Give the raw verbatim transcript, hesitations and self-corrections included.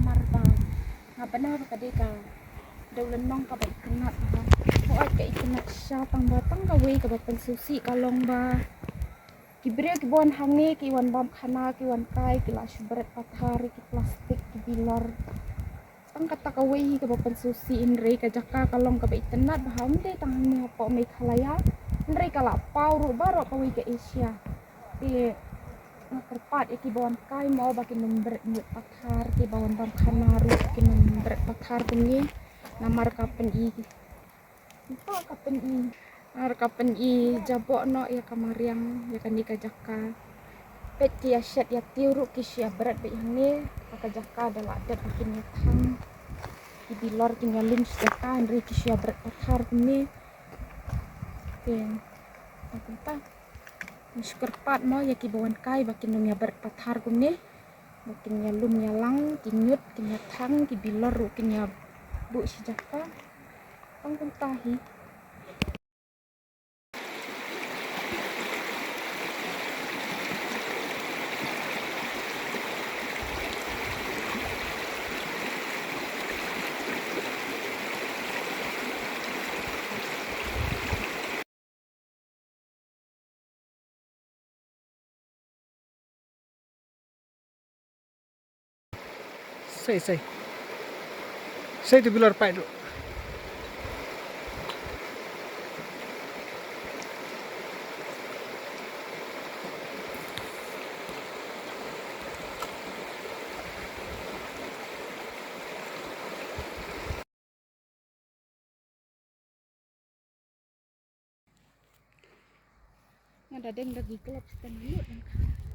Ar ba nga bna ba ka dei ka dewlynnong kaba itynnad ba. Hooid ka itynnad shisha tang ba tang kawei kaba pynsngewsih ka long ba ki briew kiba wan hangne ki wan bam khana ki wan kai ki la shu bret pathar ki plastik ki bilor. Tang kata kawei hi kaba pynsngewsih hynrei ka jaka ka long kaba itynnad ba ha ym dei tang hangne hapoh Meghalaya hynrei ka la paw ruh baroh kawei ka Asia. Te nga kyrpad ïa kiba wan kai mo ba kin ym bret ñiut pathar kiba wan bam khana ruh kin ym bret pathar kumne. Namar ka pyni. Namar ka pyni. Namar ka pyni jaboh noh ïa ka mariang ïa kane ka jaka. Peit ki ïa shet ïa tiew ruh ki shu ïa bret beit hangne. Ka jaka da la dep ba kin ïa thang. Ki bilor kin ïa lum shi jaka hynrei ki shu ïa bret pathar kumne. Te. Ka kumta. Nga shu kyrpad mo ïa kiba wan kai ba kin ym ïa bret pathar kumne. Ba kin ïa lum ïa lang ki ñiut kin ïa thang ki bilor ruh kin ïa buh shi jaka. Tang kumta hi. Sei, sei. Sei tu bilor pait ruh. Nga da deng da ki gloves tang lut dang kha.